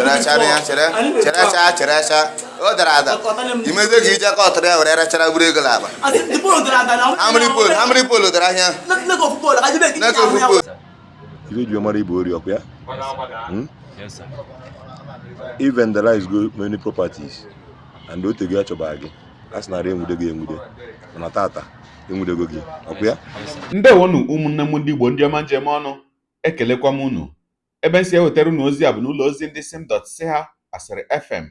Chere cha, chere cha, o dara ada. Imeze gị ije kọtụrụ ya were rechara buru ego n'akpa. How many pole dara ahịa? Neke ofu pole. Ife ji mara ibu ori ọkụ ya? Hmm? Yes, sir. I vandalize go many properties and o tego achọba gị, a sị nara enwude gị enwude, mana tata enwudego gị ọkụ ya. Ndewonu, ụmụnne m ndị Igbo, ndị ọma njem ọnụ. Ekelekwa m unu. Ebe m si ewetara unu ozi a bụ n'ụlọ ozi ndị sim dot si ha asịrị FM.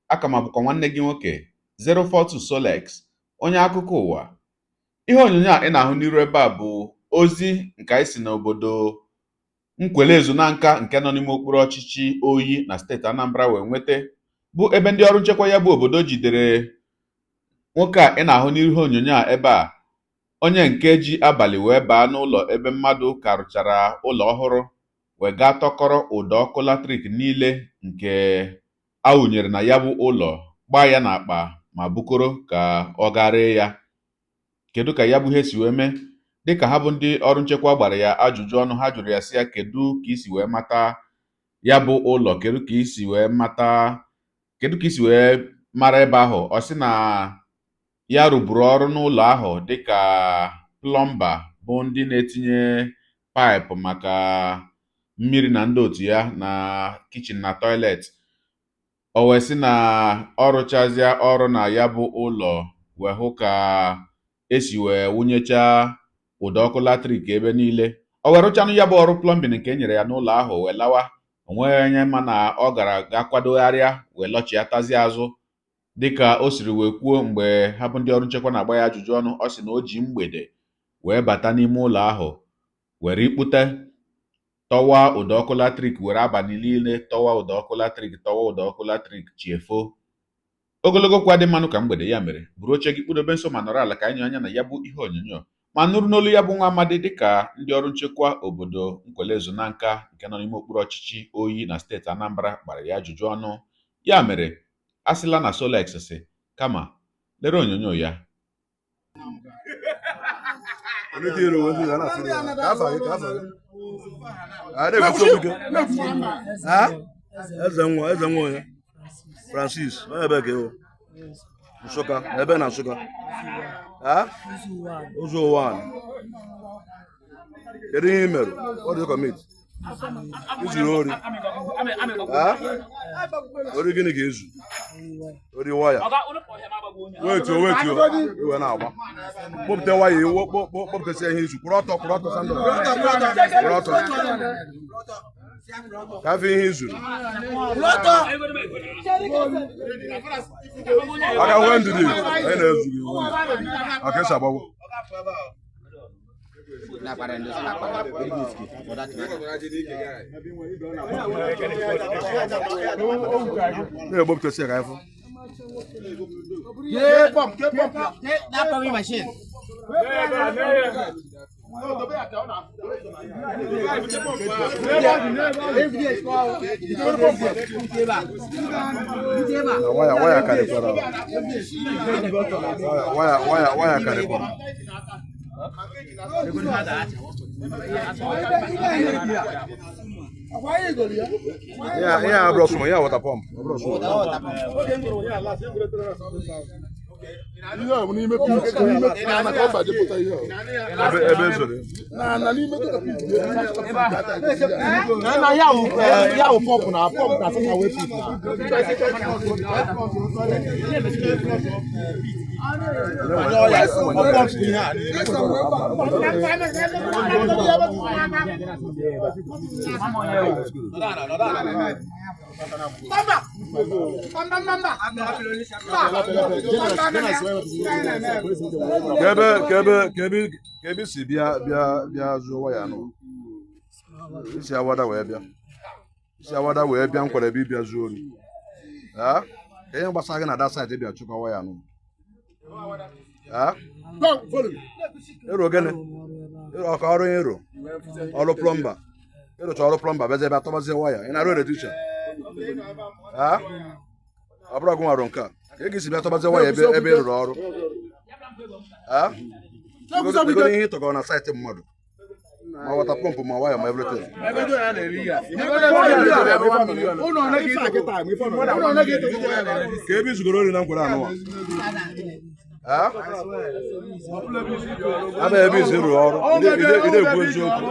Aka ma bụkwa nwanne gị nwoke 042 Solex, onye akụkọ ụwa. Ihe onyonyo a ị na-ahụ n'iru ebe a bụ ozi nke anyị si n'obodo Nkwelezu na Nka nke nọ n'ime okpuru ọchịchị Oyi na steeti Anambra wee nweta, bụ ebe ndị ọrụ nchekwa ya bụ obodo jidere nwoke a ị na-ahụ n'ihe onyonyo a ebe a, onye nke ji abalị wee baa n'ụlọ ebe mmadụ ka rụchara ụlọ ọhụrụ wee gaa tọkọrọ ụdọ ọkụ latrik niile nke awụnyere na ya bụ ụlọ, gbaa ya n'akpa ma bukoro ka ọ gaa ree ya. Kedu ka ya bụ ihe si wee mee? Dịka ha bụ ndị ọrụ nchekwa gbara ya ajụjụ ọnụ, ha jụrụ ya sị ya, kedu ka isi wee mata ya bụ ụlọ? Kedu ka isi wee mata? Kedu ka isi wee mara ebe ahụ? Ọ sị na ya rụburu ọrụ n'ụlọ ahụ dịka plumber, bụ ndị na-etinye paịpụ maka mmiri na ndị otu ya na kitchen na toilet. O wee sị na ọ rụchazịa ọrụ na ya bụ ụlọ wee hụ ka esi wee wụnyechaa ụdọ ọkụ latrik ebe niile. O wee rụchanụ ya bụ ọrụ plumbing nke e nyere ya n'ụlọ ahụ wee lawa. O nweghị onye ma na ọ gara ga kwadogharịa wee lọchiatazie azụ. Dịka o siri wee kwuo mgbe ha bụ ndị ọrụ nchekwa na-agba ya ajụjụ ọnụ, ọ sị na o ji mgbede wee bata n'ime ụlọ ahụ, were ikpute tọwa ụdọ ọkụ latrik, were abalị niile tọwa ụdọ ọkụ latrik, tọwa ụdọ ọkụ latrik chiefo. Ogologo okwu adị mmanụ ka mgbede. Ya mere, buru oche gị, kpụdobe nso ma nọrọ ala ka anyị anya na ya bụ ihe onyonyo ma nụrụ n'olu ya bụ nwa amadi, dịka ndị ọrụ nchekwa obodo Nkwelezu na Nka nke nọ n'ime okpuru ọchịchị Oyi na steeti Anambra gbara ya ajụjụ ọnụ. Ya mere, a sịla na Solex si, kama lere onyonyo ya. Onye tinyere onwe ndị a na-asị ya, ka afa gị, ka afa gị. A na-ekwusi okwu ike. Ha? Eze nwa, eze nwa onye? Francis, onye ebe ka ịwụ? Nsụka, ebe na Nsụka? Ha? Ụzọ ụwa. Kedu ihe ị mere? What do you commit? I zuru ori. Ha? Ori gịnị ka ezu? Ori waya. Wetuo, wetuo. Iwe na-agba. Kpọpụta waya iwu, kpọpụtasịa ihe izu. Kwụrụ ọtọ, kwụrụ ọtọ, sandọ. Kwụrụ ọtọ. Ka afọ ihe izuru. Aka nwee ndidi, anyị na-ezu gị iwu. Aka esi agbagwo. Na-egbopụtasị ya ka anyị fụ. Na waya waya karịkwara. Waya waya waya karịkwara. Ihe a abụrụ sụmụ, ihe a water pump. Ọ bụrụ sụmụ. Ihe a bụ n'ime pit, n'ime na ka ọ baje pụta ihe a. Ebe ebe ezoro. Na n'ime gutter pit. Na ya wụ ya wụ pump na pump na asata wee pit na. Ọ pump bụ ihe a. Ka ebe ka ebe ka ebe ka ebe si bịa bịa bịa zụọ waya nụ. Isi Awada wee bịa. Isi Awada wee bịa nkwere ebe ịbịa zuo ori. Ha? Ka ihe gbasara gị na that site ịbịa chụkwa waya nụ. Ha? Ịrụ gịnị? Ịrụ ọka ọrụ ịrụ. Ọrụ plumber. Ịrụcha ọrụ plumber bịazie bịa tọbazie waya. Ị na-arụ electrician? Ha? Ọ bụrụ gị nwarụ nke a. Ka ị si bịa tọbazie waya ebe ebe ị rụrụ ọrụ? Ah? Ego ihe ị tọgọrọ na site mmadụ, ma water pump, ma waya, ma everything. Ka ebe izugoro ori na nkwere anụwa? Ah? Aba ebe izi rụrụ ọrụ, ide ekwu eziokwu.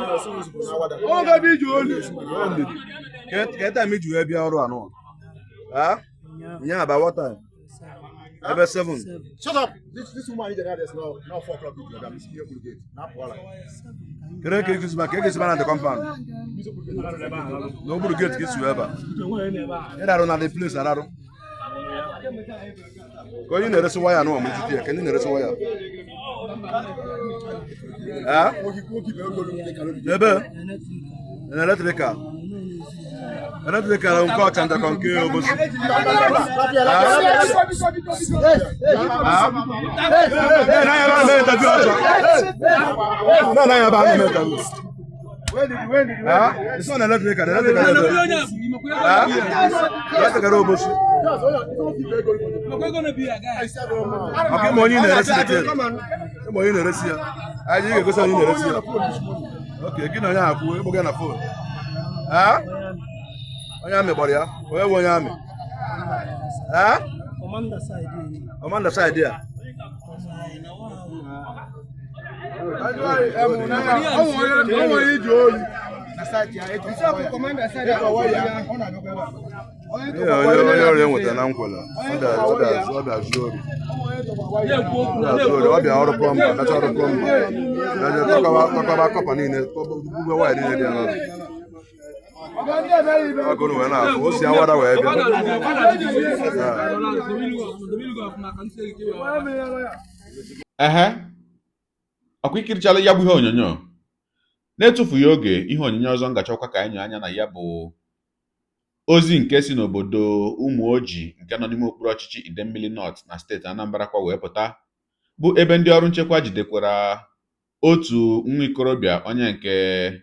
Ka time iji wee bịa ọrụ anụwa? Ah? Nya about what time? Ebe 7. Shut up! This woman is there now 4 o'clock. Now, Kedu ka esi ka esi na the compound? N'okpuru gate ka isi wee ba. Ị na-arụ na the place ararụ. Ka onye na-eresi waya anụwa ma ijite ya, ka ndị na-eresi waya. Ah? Ebe? Na electrical. Electrical nke ọcha ka nke obosi. Ah? Na ebe a na-eme interview ọzọ. Na ebe a na-eme interview. Ah? It's not electrical. Electrical ebe. Ah? Electrical obosi. Maka ịma onye ị na-eresi the thing. Ịma onye ị na-eresi ya. Anyị ga-egosi onye ị na-eresi ya. Okay, gị na onye ahụ kwuo, ịkpọga ya na phone. Ah? Onye amị gbara ya. Onye bụ onye amị? Ah? Commander side ya. Ihe onye ọrịa enwetara na nkwele, ọ bịa zuo ori. Ọ bịa zuo ori, ọ bịa ọrụ plumber, gacha ọrụ plumber. Bịa tọkọba copper niile, gbugbe waya niile dị ya n'ọrụ. Ọgụrụ wee na-afụ, o si awara wee bịa. Ehe, ọkwa ikirichala ya bụ ihe onyonyo. Na-etufughị oge, ihe onyonyo ọzọ m ga-achọkwa ka anyị nyoo anya na ya bụ ozi nke si n'obodo Ụmụoji nke nọ n'ime okpuru ọchịchị Idemmili North na steeti Anambra kwa wee pụta, bụ ebe ndị ọrụ nchekwa jidekwara otu nwa ikorobịa onye nke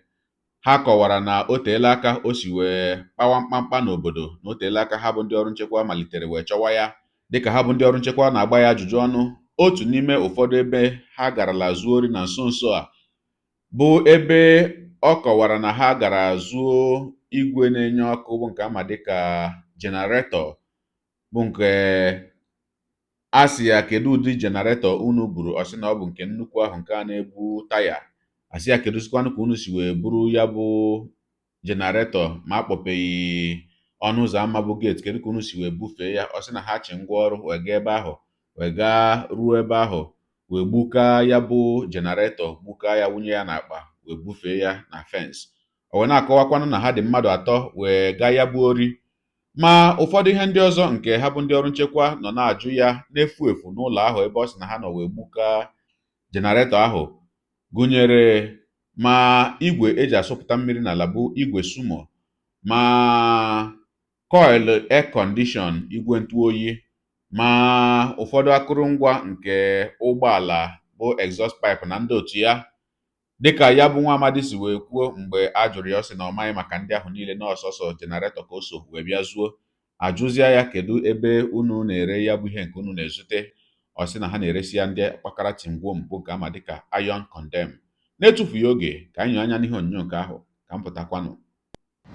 ha kọwara na o teela aka o si wee kpawa mkpamkpa n'obodo, na o teela aka ha bụ ndị ọrụ nchekwa malitere wee chọwa ya. Dịka ha bụ ndị ọrụ nchekwa na-agba ya ajụjụ ọnụ, otu n'ime ụfọdụ ebe ha garala zuo ori na nso nso a bụ ebe ọ kọwara na ha gara zuo igwe na-enye ọkụ bụ nke ama dịka generator, bụ nke a sị ya kedu ụdị generator unu buru, ọ sị na ọ bụ nke nnukwu ahụ nke a na-ebu taya. Asị ya kedụzikwanụ ka unu si wee buru ya bụ generator ma akpọpeghị ọnụ ụzọ ámá bụ gate, kedu ka unu si wee bufee ya? Ọ sị na ha chị ngwa ọrụ wee gaa ebe ahụ, wee gaa ruo ebe ahụ wee gbukaa ya bụ generator, gbukaa ya, wunye ya n'akpa wee bufee ya na fence. O wee na-akọwakwanụ na ha dị mmadụ atọ wee gaa ya bụ ori, ma ụfọdụ ihe ndị ọzọ nke ha bụ ndị ọrụ nchekwa nọ na-ajụ ya n'efu efu n'ụlọ ahụ ebe ọ sị na ha nọ wee gbukaa generator ahụ, gụnyere ma igwe eji asụpụta mmiri n'ala bụ igwe sumo, ma coil air condition, igwe ntụoyi, ma ụfọdụ akụrụngwa nke ụgbọala bụ exhaust pipe na ndị otu ya. Dịka ya bụ nwa amadi si wee kwuo mgbe a jụrụ ya, ọ sị na ọ maghị maka ndị ahụ niile, na ọsọsọ generator ka o so wee bịa zuo. Ajụzịa ya kedu ebe unu na-ere ya bụ ihe nke unu na-ezute, ọ sị na ha na-eresi ya ndị kpakara tingwom bụ nke ama dịka iron condemn. Na-etufughị oge, ka anyị nyoo anya n'ihe onyonyo nke ahụ ka m pụtakwanụ.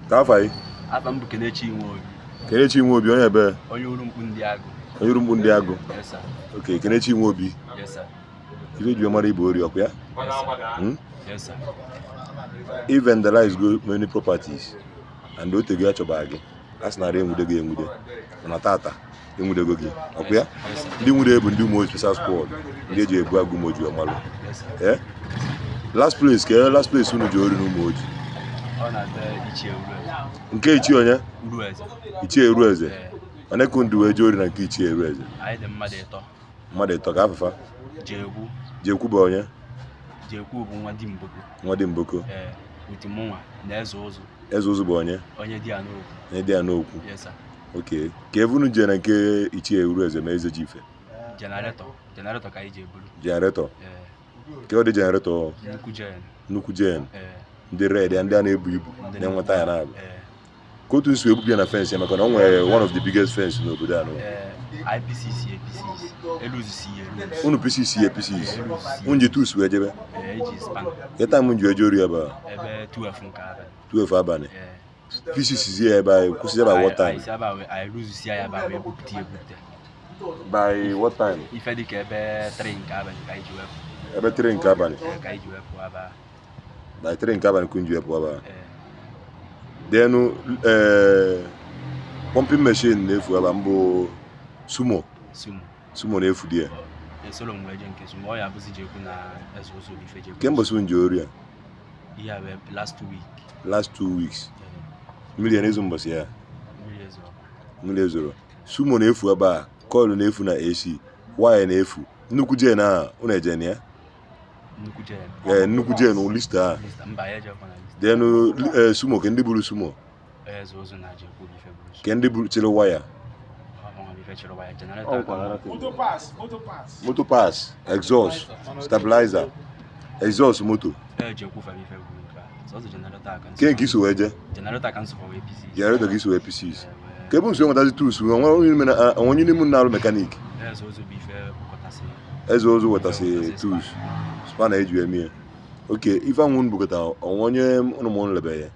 Ka afa gị? Afa m bụ Kelechi Nwobi. Kelechi Nwobi, onye ebe? Onye Urumkpu ndị Agụ. Onye Urumkpu ndị Agụ. Yes sir. Okay, Kelechi Nwobi. Yes sir. Ife ji mara ibu ori ọkụ ya? Yes sir. Yes sir. I vandalize go many properties and o tego ya chọba gị. A sị nara enwude gị enwude. Mana tata enwudego gị. Ọkụ ya? Yes sir. Ndị nwude bụ ndị Ụmụoji Special Squad. Ndị eji ebu agụ Ụmụoji ọmalụ. Yes sir. Eh? Last place ka last place unu ji ori n'Ụmụoji. Ọ na-abịa Ichie Urueze. Nke Ichie onye? Urueze. Ichie Erueze. Ee, Onye ka unu wee jee ori na nke Ichie Erueze? anyị dị mmadụ ịtọ. Mmadụ ịtọ ka afụfa. Jekwu. Jekwu bụ onye? Jekwu bụ nwa di Mboko. Nwa dị Mboko. Ee, with mụnwa na Eze Ụzụ. Eze Ụzụ bụ onye? Onye di ya n'okwu. Onye dị ya n'okwu. Yes sir. Okay. Ka ebe unu jee na nke Ichie Erueze ma eze ji ife? Generator. Generator ka anyị ji eburu. Generator. Ee, Ka ọ dị generator? Nnukwu gen. Nnukwu gen. Ee. Ndị red ya, ndị a na-ebu ibu Ndị na-enweta ya na-abụ. Ee. Ka otu nsi ebupụ ya na fence ya, maka na ọ nwere one of the biggest fence n'obodo a nọ. Ee, IPCC APCC eluzisi ya eluzi. Unu pieces ya pieces, unu ji tools wee jebe? Ee, eji spanner. Keta m ji eje ori ebe a? Ebe 12 nke abalị. 12 abalị? Ee. Pieces ya ebe anyị kwụsị by what time? Anyị si ebe a anyị luzisi ya ebe a wee bupụta ya ebupụta. By what time? Ife dịka ebe 3 nke abalị ka anyị ji wepụ. Ebe 3 nke abalị? Ee, ka anyị ji wepụ ebe a. By 3 nke abalị ka unu ji wepụ ebe a? Ee. Then pumping machine na-efu ebe a, mbụ sumo. Sumo. Sumo na-efu di ya. Esoro m wee jee nke sumo, ọ ya abụzi jekwu na eze ụzọ bụ ife jekwu. Kemgbe unu ji ori ya? Ihe a wee last week. Last 2 weeks? Ee. Mmiri ya na-ezo mbọsị ya? Mmiri ezo. Mmiri ezoro, sumo na-efu ebe a, coil na-efu na AC waya na-efu, nnukwu gen a unu eje na ya? Nnukwu gen? Ee, nnukwu gen lista a. Mba, ya ejekwa na list. Then sumo, ke ndị buru sumo? Eze ụzọ na jekwu bụ ife buru. Ke ndị buru chịrị waya? Ọ bụ ife chịrị waya, generator. Moto parts, exhaust, stabilizer, exhaust moto. Ee, jekwu fa bụ ife buru nke a, sọsọ generator aka. Ke nke iso wee jee? Generator ka nsokwa wee pieces. Generator ka iso wee pieces. Ka ebe nso nwetazi tools, onwe onye n'ime unu na-arụ mechanic? Eze ụzọ bụ ife bukọtasị. Eze ụzọ wetasị tools, spanner eji eme ya. Ok, ife anwụ unu bukọta, onwe onye ụnụ ma unu lebe ya?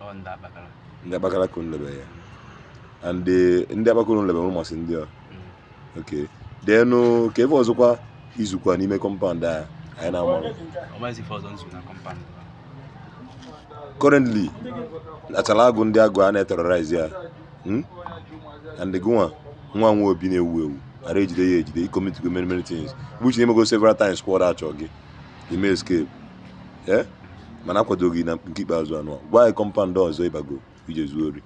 Ọ ndị akpakara. Ndị akpakara ka unu lebe ya, and ndị akpakara unu lebe, unu masị ndị a. Ok, then ka ebe ọzọkwa izukwa n'ime compound a anyị na-amarụ? Ọmazi ife ọzọ nzu na compound. Currently, achala agụ, ndị agụ a na-eterrorize ya, And gụnwa nwa nwa obi na-ewu ewu ara ejide ya ejide, i commit go many many things, which na-emego several times. Squad achọ gị ime escape, eh, mana akwadoghị na nke ikpeazụ anụ a. Gwa anyị compound ọzọ ịbago ije zuo ori.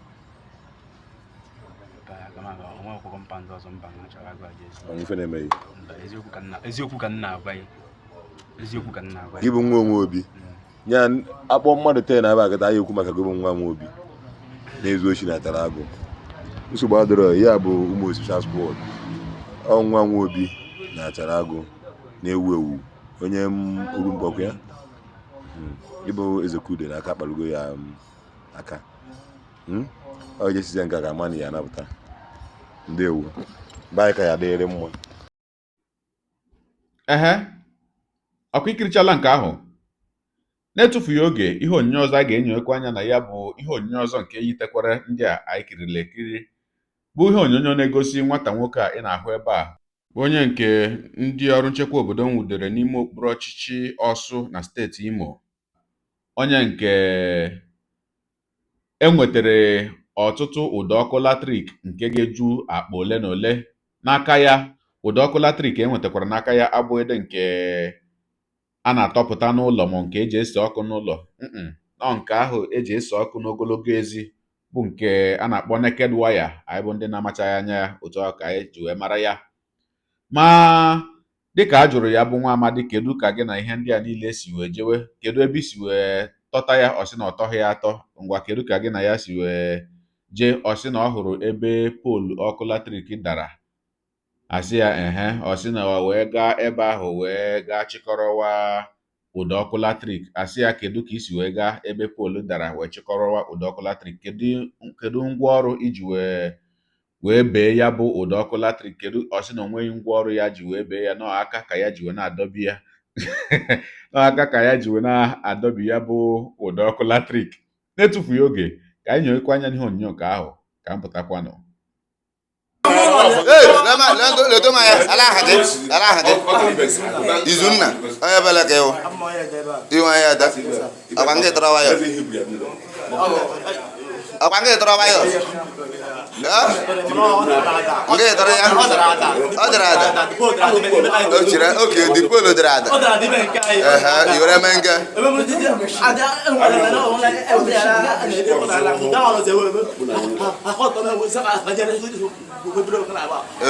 Onwekwa compound ọzọ mba na achọrọ agụ aja ezu. Ọnwụ ife na-emeghị. Mba, eziokwu ka nna, eziokwu ka nna agwa ya, eziokwu ka nna agwa Gị ya. bụ nwa onwe obi ya, akpọ mmadụ 10 na ebe akịta anyị ekwu maka gị bụ nwa nwa obi na-ezu ochi na atara agụ. Nsogbu adịrọ. Ya bụ ụmụ osisa squad, ọ nwa nwa obi na achara agụ na-ewu ewu, onye m uru mgbọkwa ya. Ịbụ Ezekude na aka kparugo ya aka. Ọ jesizie nke a ka ama na ya anapụta. Ndewo, be anyị ka ya dịrị mma. Ehe, ọkwa ikirichala nke ahụ na-etufughị oge. Ihe onyonyo ọzọ a ga-enyekwa anya na ya bụ ihe onyonyo ọzọ nke yitekwara ndị a anyị kirila ekiri, bụ ihe onyonyo na-egosi nwata nwoke a ị na-ahụ ebe a, bụ onye nke ndị ọrụ nchekwa obodo nwudere n'ime okpuru ọchịchị Ọsụ na steeti Imo, onye nke e nwetere ọtụtụ ụdọ ọkụ latrik nke ga-eju akpa ole na ole n'aka ya. Ụdọ ọkụ latrik e nwetakwara n'aka ya abụghịdị nke a na-atọpụta n'ụlọ ma nke eji ese ọkụ n'ụlọ, nọ nke ahụ eji ese ọkụ n'ogologo ezi, bụ nke a na-akpọ naked wire. Anyị bụ ndị na-amachaghị anya ya otu ahụ ka anyị ji wee mara ya. Ma dịka a jụrụ ya bụ nwa amadi, kedu ka gị na ihe ndị a niile si wee jewe, kedu ebe i si wee tọta ya, ọ sị na ọ tọghị ya atọ. Ngwa, kedu ka gị na ya si wee jee? Ọ sị na ọ hụrụ ebe pole ọkụ latrik dara, asị ya ehe, ọ sị na ọ wee gaa ebe ahụ wee gaa chịkọrọwa ụdọ ọkụ latrik. Asị ya, kedu ka isi wee gaa ebe pole dara wee chịkọrọwa ụdọ ọkụ latrik? Kedu ngwaọrụ iji wee bee ya bụ ụdọ ọkụ latrik? Kedu? Ọ sị na o nweghị ngwaọrụ ya ji wee bee ya, nọọ aka ka ya ji wee na-adọbi ya, nọọ aka ka ya ji wee na-adọbi ya bụ ụdọ ọkụ latrik. Na-etufughị oge, ka anyị nyewekwa anya n'ihe onyonyo nke ahụ ka m pụtakwanụ. Ee, ledo m anya, ala aha gị, ala aha gị. Izunna, onye bele ka ịwụ. Iwe anya ada. Ọkwa nke tọrọ nwayọ. Ọkwa nke tọrọ nwayọ. Nke tọrọ ya. Ọ dara ada. O chere, oke, the pole dara ada. Ehe, i were mee nke.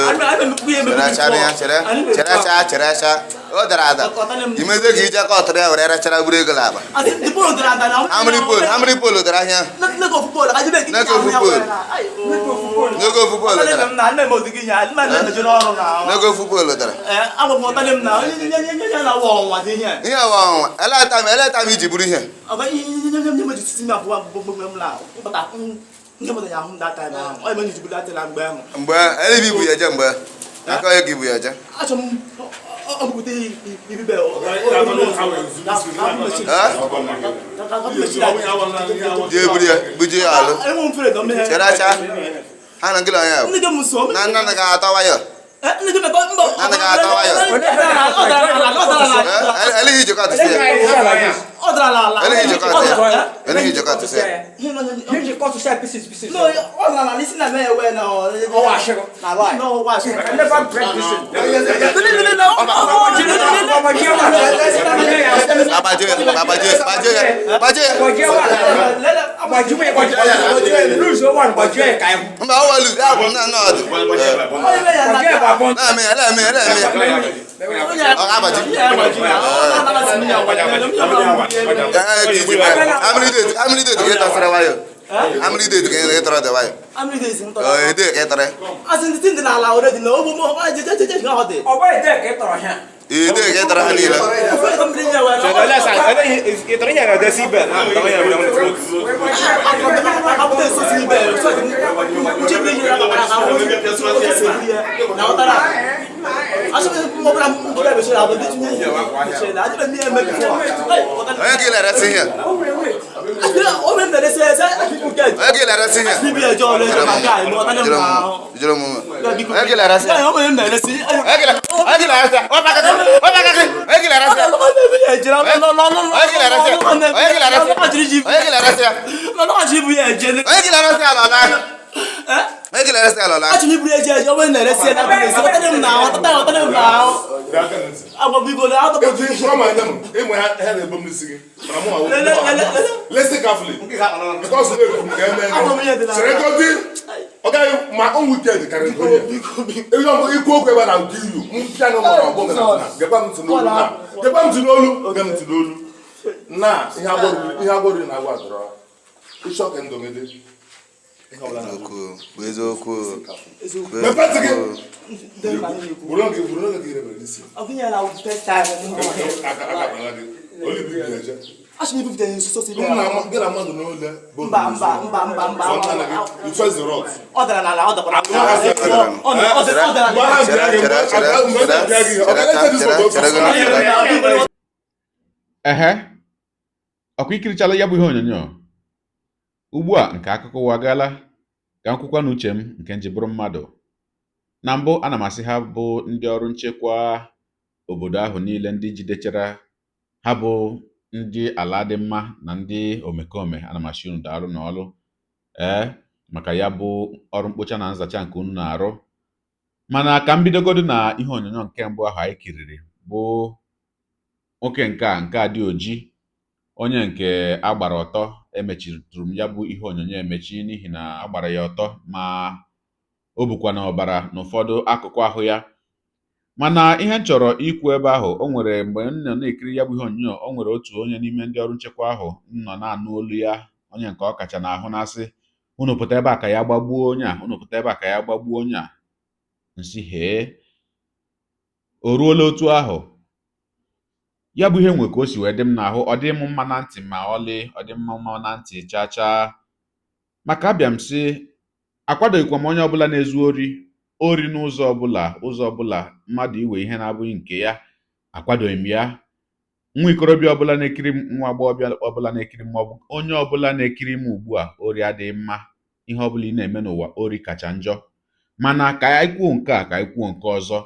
Chere, chere, chere, chere, chere, chere. O dara ada. Imezie ka ije kọtụrụ ya were rechara buru ego n'akpa. How many pole? How many pole dara ahịa? N'ego ofu pole. N'ego ofu pole dara. N'ego ofu pole dara. Ihe ọwa ọnwa. Eleta m iji buru ihe. Mgbe elibi ibu ya eje mgbe. Aka onye ka ibu ya eje. Jee buru ya, buje ya alụ. Chere acha. Ha na ngịla onye bụ. Na nna nna ga-atọ wayọ. Nna ga-atọ wayọ. Eleghị ijikọ atụsị ya. Eleghị ijikọ atụsị ya. Eleghị ijikọ atụsị ya. Abaje ya, abaje ya, abaje ya, abaje ya. Mba, ọ welu, ya bụ nna nna ọdụ. Na-eme ya, na-eme ya, na-eme ya. Ọ ga-agbaji. How many days ka ị tọsịrị wayọ? How many days ka ị tọrọ dị wayọ? Ọ ede ka ị tọrọ ya? Ede ka ị tọrọ ha niile. Onye ka ị na-eresi ihe? Onye ka ị na-eresi ihe? Jụrụ m. Onye ka ị na-eresi ya? Onye ka ị na-eresi ya? Onye ka ị na-eresi ya? Onye ka ị na-eresi ya? Onye ka ị na-eresi ya? Onye ka ị na-eresi ya? Onye ka ị na-eresi ya lọla? Onye ka ị na-eresi ya lọla? Listen carefully. Because my own weekend can go here. I'll give you. Now, Ehe, ọkwa ikirichala ya bụ ihe onyonyo. Ugbu a nke akụkọ ụwa agaala, ka m kwukwa n'uche m nke nji bụrụ mmadụ. Na mbụ ana m asị ha bụ ndị ọrụ nchekwa obodo ahụ niile ndị jidechara ha bụ ndị ala dị mma na ndị omekome, ana m asị unu daalụ n'ọlụ ee maka ya bụ ọrụ mkpocha na nzacha nke unu na-arụ. Mana ka m bidogodu na ihe onyonyo nke mbụ ahụ anyị kiriri bụ nwoke nke a dị oji, onye nke a gbara ọtọ. Emechitụrụ m ya bụ ihe onyonyo emechi n'ihi na a gbara ya ọtọ ma o bukwa na ọbara n'ụfọdụ akụkụ ahụ ya. Mana ihe m chọrọ ikwu ebe ahụ, o nwere mgbe m nọ na-ekiri ya bụ ihe onyonyo, o nwere otu onye n'ime ndị ọrụ nchekwa ahụ m nọ na-anụ olu ya, onye nke ọ kacha n'ahụ na-asị unu pụta ebe a ka ya gbagbuo onye a, unu pụta ebe a ka ya gbagbuo onye a. Nsị hee, o ruola otu ahụ. Ya bụ ihe nwe ka o si wee dị m n'ahụ, ọ dị m mma na ntị ma ọlị, ọ dị m mma na ntị chaa chaa. Maka abịa m sị akwadoghịkwa m onye ọbụla na-ezu ori n'ụzọ ọbụla, ụzọ ọbụla mmadụ iwe ihe na-abụghị nke ya, akwadoghị m ya. Nwa ikorobịa ọbụla na-ekiri m, nwa agbọghọbịa ọbụla na-ekiri m, maọbụ onye ọbụla na-ekiri m ugbu a, ori adịghị mma. Ihe ọbụla ị na-eme n'ụwa, ori kacha njọ. Mana ka anyị kwuo nke a, ka anyị kwuo nke ọzọ,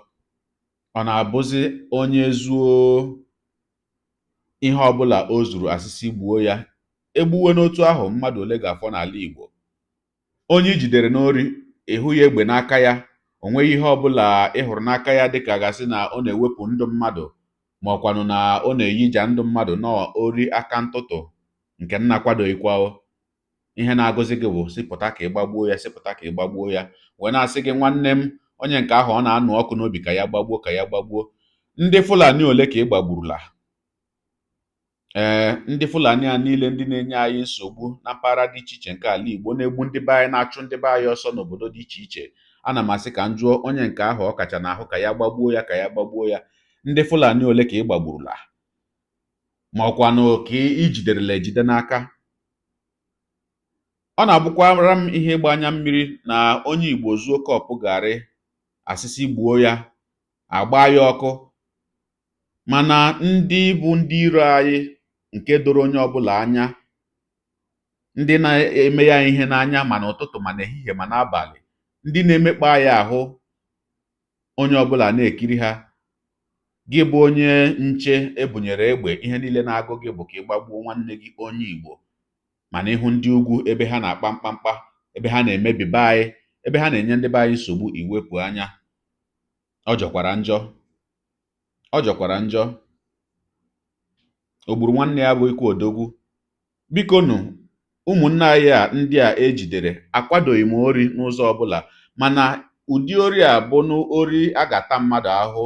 ọ na-abụzi onye zuo ihe ọbụla o zuru asịsị gbuo ya. Egbuwe n'otu ahụ, mmadụ ole ga-afọ n'ala Igbo? Onye i jidere n'ori, ịhụ ya egbe n'aka ya, o nweghị ihe ọbụla ị hụrụ n'aka ya dịka gasị na ọ na-ewepụ ndụ mmadụ, ma ọkwanụ na ọ na-eyija ndụ mmadụ na ori aka ntụtụ nke nna akwadoghịkwa. Ihe na-agụzi gị bụ sipụta ka ị gbagbuo ya, sipụta ka ị gbagbuo ya, wee na-asị gị nwanne m, onye nke ahụ ọ na-anụ ọkụ n'obi ka ya gbagbuo, ka ya gbagbuo. Ndị Fulani ole ka ị gbagburula? Ee, ndị Fulani a niile, ndị na-enye anyị nsogbu na mpaghara dị iche iche nke ala Igbo, na-egbu ndị be anyị, na-achụ ndị be anyị ọsọ n'obodo dị iche iche, ana m asị ka m jụọ onye nke ahụ ọ kacha n'ahụ ka ya gbagbuo ya, ka ya gbagbuo ya. Ndị Fulani ole ka ị gbagburula, ma ọkwanụ ka ị jiderela ejide n'aka? Ọ na-abụkwara m ihe ịgba anya mmiri na onye Igbo zuo kọpụ garị, asịsị gbuo ya, agba ya ọkụ. Mana ndị bụ ndị iro anyị, nke doro onye ọbụla anya, ndị na-eme ya ihe n'anya, ma n'ụtụtụ, ma n'ehihie, ma n'abalị, ndị na-emekpa anyị ahụ, onye ọbụla na-ekiri ha. Gị bụ onye nche ebunyere egbe, ihe niile na-agụ gị bụ ka ị gbagbuo nwanne gị onye Igbo. Mana ịhụ ndị ugwu ebe ha na-akpa mkpamkpa, ebe ha na-emebi be anyị, ebe ha na-enye ndị be anyị nsogbu, iwepụ anya. Ọ jọkwara njọ, ọ jọkwara njọ. O gburu nwanne ya bụ ikwu odogwu. Biko nụ, ụmụnne anyị a, ndị a ejidere, akwadoghị m ori n'ụzọ ọbụla, mana ụdị ori a bụ ori a ga-ata mmadụ ahụhụ.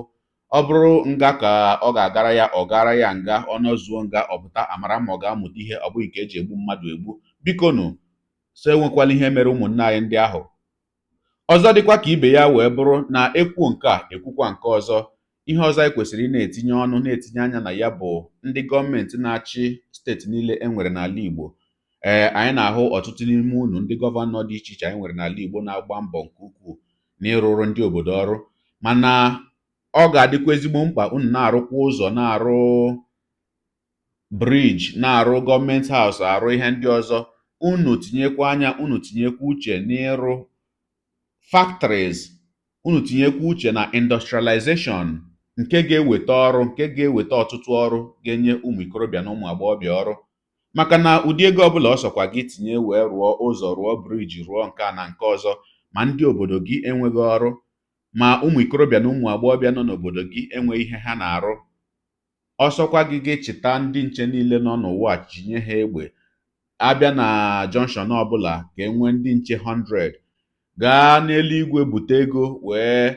Ọ bụrụ nga ka ọ ga-agara ya, ọ gara ya nga, ọ nọzuo nga, ọ pụta, amara ma ọ ga-amụta ihe. Ọ bụghị nke eji egbu mmadụ egbu. Biko nụ, so enwekwala ihe mere ụmụnne anyị ndị ahụ. Ọzọ dịkwa ka ibe ya wee bụrụ na ekwu nke a, ekwukwa nke ọzọ. Ihe ọzọ anyị kwesịrị ị na-etinye ọnụ, na-etinye anya na ya bụ ndị gọọmenti na-achị steeti niile e nwere n'ala Igbo. Ee, anyị na-ahụ ọtụtụ n'ime unu ndị gọvanọ dị iche iche anyị nwere n'ala Igbo na-agba mbọ nke ukwuu n'ịrụrụ ndị obodo ọrụ, mana ọ ga-adịkwa ezigbo mkpa unu na-arụkwa ụzọ, na-arụ bridge, na-arụ government house, arụ ihe ndị ọzọ. Unu tinyekwa anya, unu tinyekwa uche n'ịrụ factories, unu tinyekwa uche na industrialization, nke ga-eweta ọrụ, nke ga-eweta ọtụtụ ọrụ, ga-enye ụmụ ikorobịa na ụmụ agbọghọbịa ọrụ. Maka na ụdị ego ọbụla ọ sọkwa gị tinye wee rụọ ụzọ, rụọ bridge, rụọ nke a na nke ọzọ, ma ndị obodo gị enweghị ọrụ, ma ụmụ ikorobịa na ụmụ agbọghọbịa nọ n'obodo gị enweghị ihe ha na-arụ, ọsọkwa gị gị chịta ndị nche niile nọ n'ụwa, chinye ha egbe, abịa na junction ọbụla ka e nwee ndị nche 100, gaa n'eluigwe bute ego wee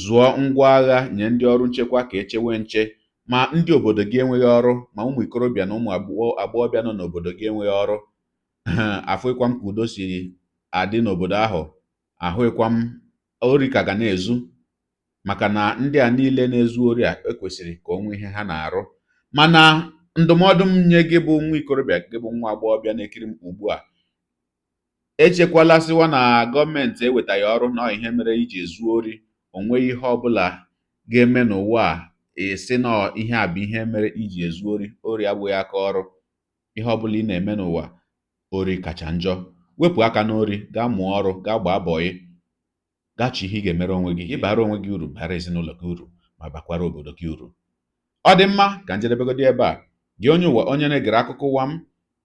zụọ ngwa agha nye ndị ọrụ nchekwa ka echewe nche, ma ndị obodo gị enweghị ọrụ, ma ụmụ ikorobịa na ụmụ agbọghọbịa nọ n'obodo gị enweghị ọrụ, afụghịkwa m ka udo si adị n'obodo ahụ. Ahụghịkwa m ori ka ga na-ezu, maka na ndị a niile na-ezu ori a ekwesịrị ka o nwee ihe ha na-arụ. Mana ndụmọdụ m nye gị bụ nwa ikorobịa, gị bụ nwa agbọghọbịa na-ekiri m ugbu a, echekwala sịwa na gọọmenti ewetaghị ọrụ na ihe mere iji ezu ori. O nweghị ihe ọbụla ga-eme n'ụwa a esi na ihe a bụ ihe mere iji ezu ori. Ori abụghị aka ọrụ. Ihe ọbụla ị na-eme n'ụwa, ori kacha njọ. Wepụ aka n'ori, gaa mụọ ọrụ, gaa gbaa bọyị, gaa chọọ ihe ị ga-emere onwe gị, ịbara onwe gị uru, bara ezinụlọ gị uru, ma bakwara obodo gị uru. Ọ dị mma ka njedebegodi ebe a. Gị onye ụwa, onye na-egere akụkọ ụwa m,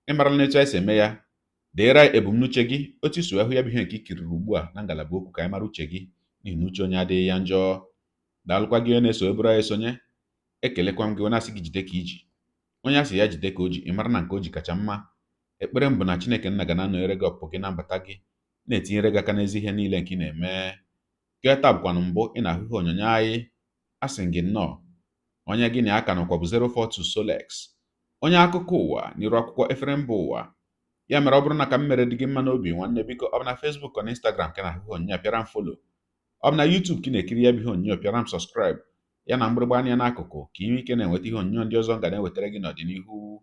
ịmarala n'etu anyị si eme ya. Deere anyị ebumnuche gị, otu isi wee hụ ya bụ ihe nke i kiriri ugbu a, na ngalaba okwu, ka anyị mara uche gị, n'ihi na uche onye adịghị ya njọ. Daalụkwa gị onye na-eso eburu anyị esonye. Ekelekwa m gị, onye asị gị jide ka iji, onye asị ya jide ka o ji, ị mara na nke o ji kacha mma. Ekpere m bụ na Chineke nna ga na-anọnyere gị, ọpụpụ gị na mbata gị, na-etinyere gị aka n'ezi ihe niile nke ị na-eme. Gị taa bụkwanụ mbụ ị na-ahụ ihe onyonyo anyị, asị gị nnọọ. Onye gị na ya ka nọkwa bụ 042 Solex, onye akụkọ ụwa n'iru akwụkwọ efere mba ụwa. Ya mere, ọ bụrụ na ka m mere dị gị mma n'obi, nwanne, biko, ọ bụ na Facebook ọ na Instagram ka na-ahụ ihe onyonyo, pịara m follow. Ọ bụ na YouTube ka ị na-ekiri ya bụ ihe onyonyo, pịara m subscribe, ya na mgbịrịgba anya n'akụkụ, ka ị nwee ike na-enweta ihe onyonyo ndị ọzọ m ga na-ewetara gị n'ọdịnihu.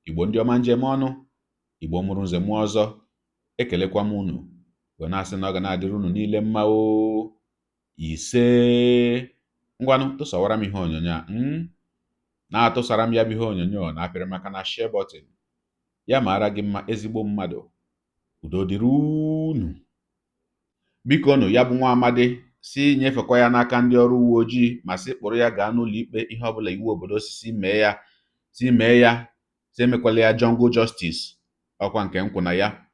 Igbo ndị ọma, njem ọnụ Igbo mụrụ nze mụọ ọzọ, ekelekwa m unu wee na-asị na ọ ga na-adịrị unu niile mma o. Ise. Ngwanụ, tụsawara m ihe onyonyo a, na-atụsara m ya bụ ihe onyonyo, na-apịrị maka na share button. Ya mara gị mma, ezigbo mmadụ. Udo dịrị unu. Biko nụ, ya bụ nwa amadi si nyefekwa ya n'aka ndị ọrụ uwe ojii, ma sị kpụrụ ya gaa n'ụlọ ikpe. Ihe ọbụla iwu obodo si mee ya, si mee ya, si emekwala ya jungle justice. Ọkwa nke nkwụ na ya.